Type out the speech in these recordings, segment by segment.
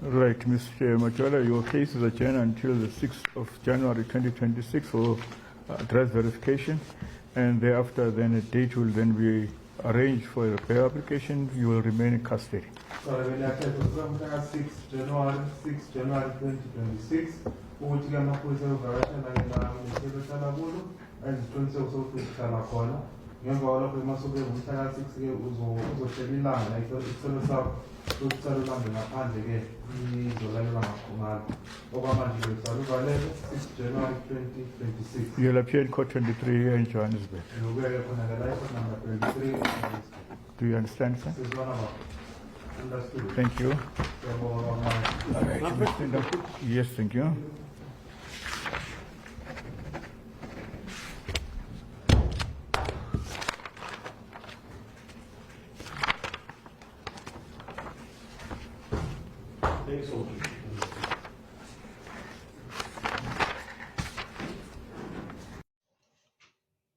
Right, Mr. Machola, your case is adjourned until the 6th of January 2026 for address verification, and thereafter then a date will then be arranged for your bail application. You will remain in custody. Mhla ka-6 January, 6 January 2026, ukuthi-ke amaphoyisa ayovakashela-ke la kuleli ohlala kulo, enze isiqiniseko sokuthi uhlala khona. Ngemva kwalokho masuke ngomhla ka-6-ke uzohlela ilanga la isicelo sakho sokucela ulambe ngaphandle-ke izolalelwa ngalo. Okwamanje-ke usale uvalelwe 6 January 2026. You'll appear in court 23 here in Johannesburg. Uyokuya-ke khona-ke la e-court number 23 eJohannesburg. Do you understand, sir? Sizwana baba. Understood. Thank you. Siyabonga baba. All right, you may stand up. Yes, thank you. Thanks all.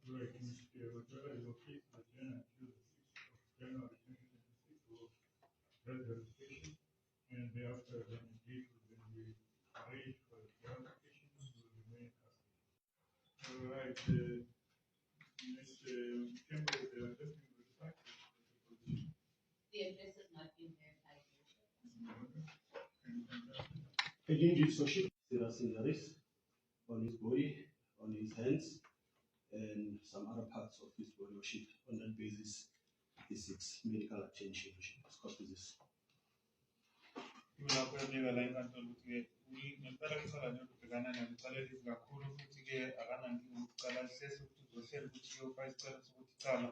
Right, Mr. Machola, your case is adjourned until the 6th of January 2026 for address verification, and thereafter then a date will then be arranged for the bail application. You will remain in custody. All right, Ms. Campbell, the address being verified. What's your position? The address has not been verified yet. Can you confirm? Again, Chief Soshi, serious injuries on his body, on his hands, and some other parts of his body. Worship. On that basis, he seeks medical attention. Worship. This court is Kulapho uyabika la enkantolo ukuthi-ke ngempela icala nje ubhekana nalo icala elibi kakhulu, futhi-ke akanankinga ukucala lihlehla ukuthi uzohlela ukuthi uyofaka isicelo sokuthi icala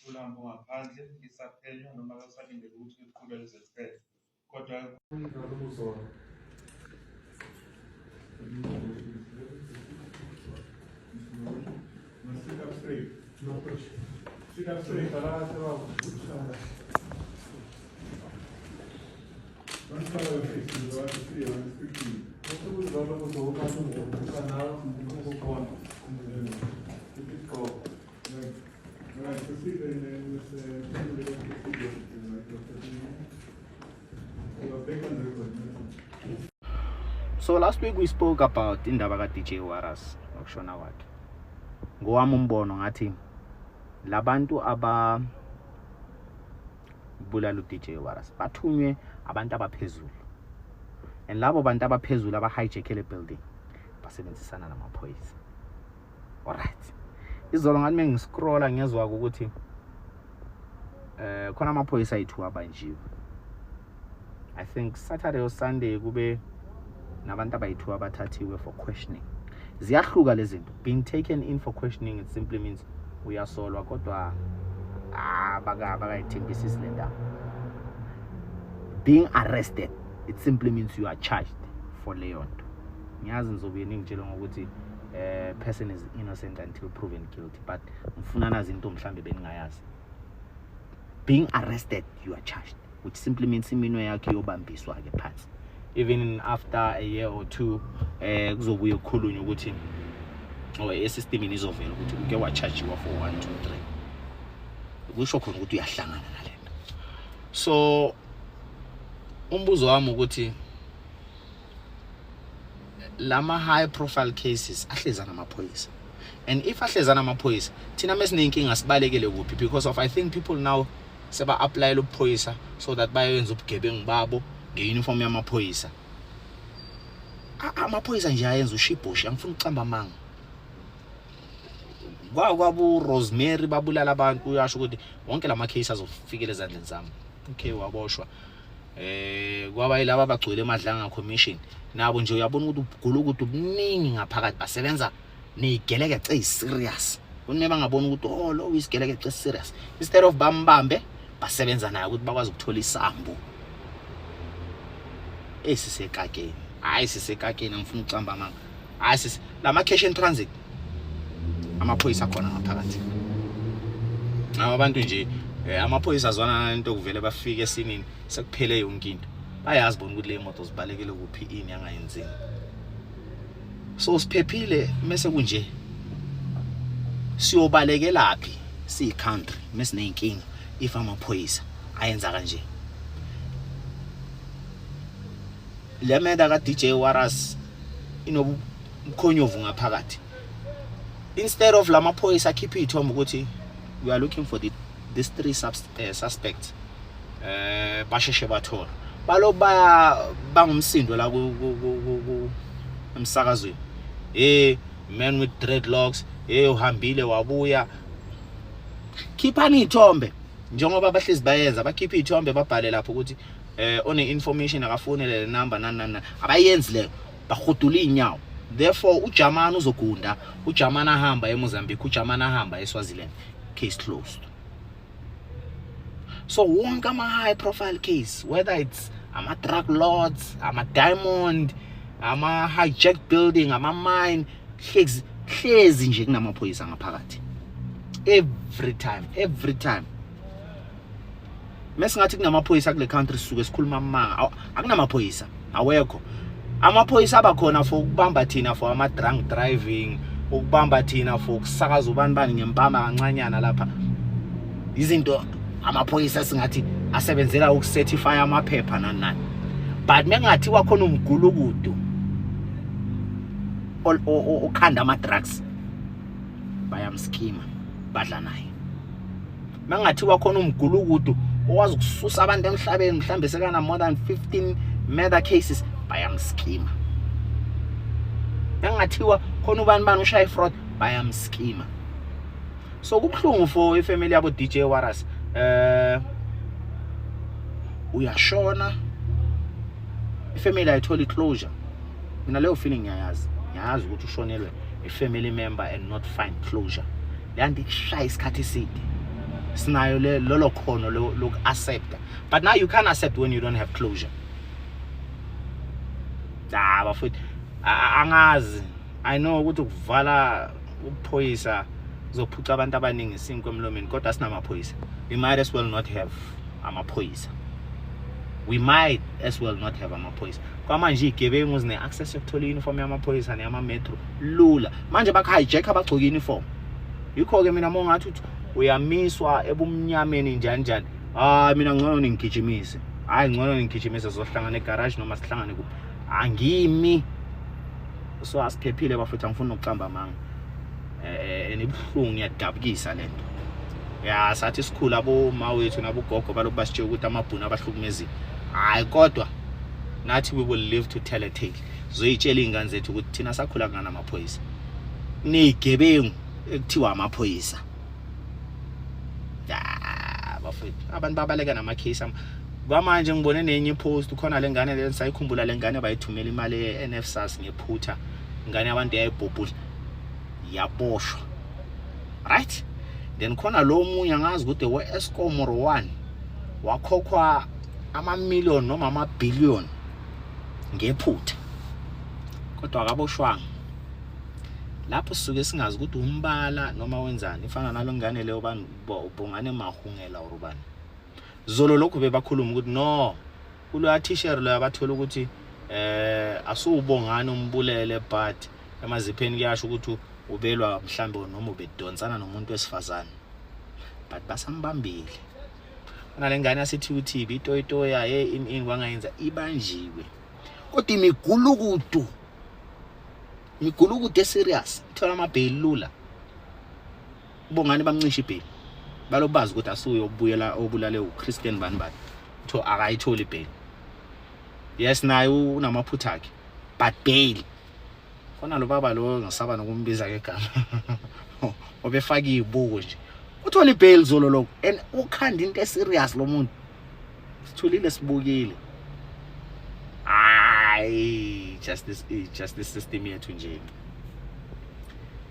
ulambo ngaphandle lisaphenywa noma kasalindele ukuthi liqhube lize liphele, kodwa. Must sit up straight. Sit up straight. Don't cover your face, you want to see, I want to speak to you. Right. All right, proceed then, Ms. Campbell, you want to proceed with, right, Dr. Tini? You are back on record, Ms. So last week we spoke about indaba ka DJ Warras nokushona kwakhe. Ngowami umbono ngathi labantu aba bulala uDJ Warras bathunywe abantu abaphezulu. And labo bantu abaphezulu aba hijack le building basebenzisana namaphoyisa. Alright. Izolo ngathi mengiscrolla ngezwa ukuthi khona amaphoyisa ayithu abanjiwe. I think Saturday or Sunday kube nabantu abayi-2 abathathiwe for questioning. Ziyahluka lezi zinto. Being taken in for questioning, it simply means uyasolwa, kodwa abakayithembisisi le ndaba. Being arrested, it simply means you are charged for leyo nto. Ngiyazi nizobuye ningitshele ngokuthi person is innocent until proven guilty, but ngifuna nazi into mhlambe beningayazi. Being arrested, you are charged, which simply means iminwe yakhe iyobambiswa ke phansi. Even after a year or two, kuzobuye kukhulunywe ukuthi or esystemini izovela ukuthi uke wachargiwa for 1 2 3, kusho khona ukuthi uyahlangana nalento. So umbuzo wami ukuthi lama high profile cases ahleza namaphoyisa, and if ahleza namaphoyisa, thina mesinenkinga sibalekele kuphi? Because of I think people now seba applyela ubuphoyisa so that bayoyenza ubugebengu babo ngeuniform yamaphoyisa. Amaphoyisa nje ayenza ushibhoshi, angifuni ukucamba amanga. Kwabu Rosemary babulala abantu, uyasho ukuthi wonke lama case azofikela ezandleni zami. Okay, waboshwa. Kwaba yilaba abagcwele eMadlanga Commission, nabo nje uyabona ukuthi ubugulukudu obuningi ngaphakathi, basebenza nezigelekece eziserious. Kunime bangabona ukuthi oh, lo uyisigelekece serious, instead of bambambe basebenza naye ukuthi bakwazi ukuthola isambu esisekakeni. Hayi, sisekakeni, angifuni ukucamba amanga. Hayi, sisi lama cash in transit, amaphoyisa akhona ngaphakathi. Aba abantu nje, amaphoyisa azwana nalento, kuvele bafike esinini sekuphele yonke into. Bayazi bona ukuthi le moto zibalekele kuphi, ini angayenzini. So siphephile mase kunje, siyobalekelaphi siyi country mesineyinkinga if amaphoyisa ayenza kanje? Le murder ka DJ Warras inobukhonyovu ngaphakathi. Instead of lamaphoyisa akhiphe iy'thombe ukuthi we are looking for these three suspects, basheshe bathola balo baya bangumsindo la emsakazweni, hey, man with dreadlocks, hey, uhambile wabuya. Khiphani iy'thombe njengoba bahlezi bayenza, bakhiphe iy'thombe, babhale lapho ukuthi one information akafonele le number, nani nani nani. Abayenzi leyo, bahudula iy'nyawo. Therefore ujamani uzogunda, ujamani ahamba eMozambique, ujamani ahamba eSwaziland, case closed. So wonke ama-high profile case, whether it's ama-drug lords, ama-diamond, ama-hijack building, ama-mine, hlezi hlezi nje kunamaphoyisa ngaphakathi every time, every time. Mesingathi kunamaphoyisa kule country, sisuke sikhuluma amanga. Akunamaphoyisa, awekho amaphoyisa. Abakhona for ukubamba thina for ama-drunk driving, ukubamba thina for ukusakaza ubani bani ngempama kancanyana lapha. Izinto amaphoyisa singathi asebenzela ukucertify amaphepha, nani nani, but mengathiwa khona umgulukudu okhanda ama-drugs, bayamskima, badla naye. Mengathiwa khona umgulukudu owazi ukususa abantu emhlabeni, mhlambe sekana more than 15 murder cases, bayamskima. Mengathiwa khona ubani bani ushaye fraud, bayamskima. So kubuhlungu for ifamily yabo DJ Warras. Uyashona, ifamily ayitholi closure. Mina leyo feeling ngiyayazi, ngiyazi ukuthi ushonelwe a family member and not find closure, leyanto ikushaya isikhathi eside. Sinayo le lolo khono loku-accepta, but now you can't accept when you don't have closure. Ah, bafowethu, angazi. I know ukuthi ukuvala ubuphoyisa kuzophuca abantu abaningi isinkwa emlomeni, kodwa sinamaphoyisa. We might as well not have amaphoyisa, we might as well not have amaphoyisa. Kwamanje iy'gebengu zine-access yokuthola i-uniform yamaphoyisa neyama-metro lula. Manje bakhijack, bagcoke i-uniform. Yikho-ke mina uma ungathi uthi uyamiswa ebumnyameni njani njani, hayi, mina ngcono ningigijimise, hhayi, ngcono ningigijimise, sizohlangana egaraji noma sihlangane kuphi, angimi. So asiphephile bafethu, angifuni nokucamba amanga. And ibuhlungu, iyadabukisa lento. Ya, sathi sikhula aboma wethu nabogogo balokhu basitshela ukuthi amabhunu abahlukumezile. Hayi, kodwa nathi we will live to tell a tale. Zoyitshela iy'ngane zethu ukuthi thina sakhula kunganamaphoyisa, kuney'gebengu ekuthiwa amaphoyisa. Ya bafethu, abantu babaleka namakhesi. Kwamanje ngibone nenye ipost khona, le ngane le sayikhumbula, le ngane bayithumela imali ye-NSFAS ngephutha, ingane yabantu yayibhubhula, yaboshwa, right? Then khona lo munye, angazi ukuthi we-Eskom or one, wakhokhwa ama-million noma ama-billion ngephutha, kodwa akaboshwanga. Lapho sisuke singazi ukuthi umbala noma wenzani. Ifana nalo ngane leyo, bani, Bongane Mahungela or ubani. Zolo lokhu bebakhuluma ukuthi no, kuloya t-shirt loya bathola ukuthi asuwubongani umbulele, but emazipheni kuyasho ukuthi ubelwa mhlambe noma ubedonsana nomuntu wesifazane, but basambambile. Nale ngane yasithi uthi itoyitoya, hey, in in kwangayenza ibanjiwe, kodwa imigulukudu, imigulukudu eserious ithola amabheli lula. Ubongani bamncisha ibheli, balobazi ukuthi asuye obuyela obulale uChristian bani bani, tho akayitholi ibheli. Yes, naye unamaphutha akhe, but bail khona. Lo baba lo ngisaba nokumbiza ngegama, obefaka izibuko nje, uthola ibail zolo lokho and ukhanda into eserious lo muntu. Sithulile, sibukile. Hayi, justice system yethu nje,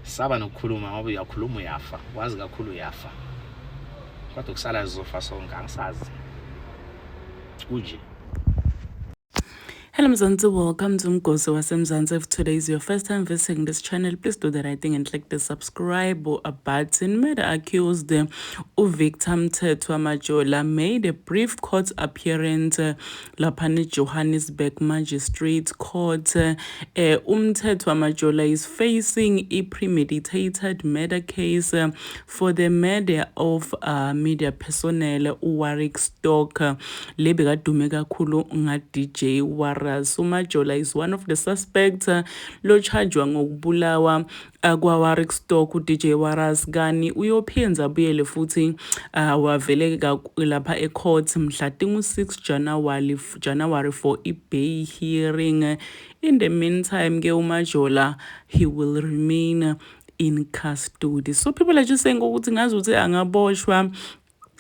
saba nokukhuluma ngoba uyakhuluma uyafa, wazi kakhulu uyafa, kodwa kusala sizofa sonke. Angisazi kunje. Hello Mzansi, welcome to Mgosi waseMzansi. If today is your first time visiting this channel, please do the right thing and click the subscribe button. Murder accused uVictor Mthethwa Majola made a brief court appearance lapha Johannesburg Magistrate Court. UMthethwa Majola is facing a premeditated murder case for the murder of media personnel uWarwick Stock, le bekadume kakhulu nga DJ Warras. Warras. UMajola is one of the suspects lo-charge-wa ngokubulawa kwaWarwick Stock uDJ Warras kani uyophindza abuyele futhi wavele lapha ecourt mhla tingu-6 January for i-bail hearing. In the meantime ke uMajola, he will remain in custody. So people are just saying ukuthi ngazi ukuthi angaboshwa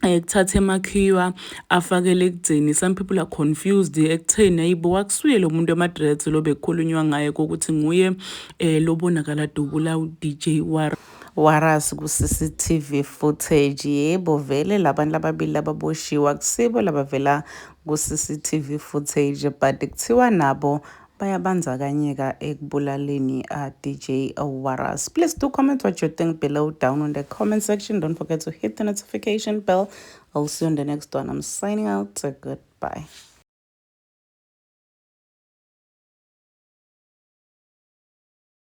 kuthatha emakhiwa afakele ekudzeni. Some people are confused ekutheni ayibo, akusuye lo muntu ema-dreads lo bekukhulunywa ngaye kokuthi nguye lobonakala dubula u-DJ War Warras ku-CCTV footage. Yebo, vele labantu lababili lababoshiwe akusibo labavela ku-CCTV footage, but kuthiwa nabo bayabandzakanyeka ekubulaleni DJ Warras. Please do comment what you think below down in the comment section. Don't forget to hit the notification bell. I'll see you on the next one. I'm signing out. Goodbye.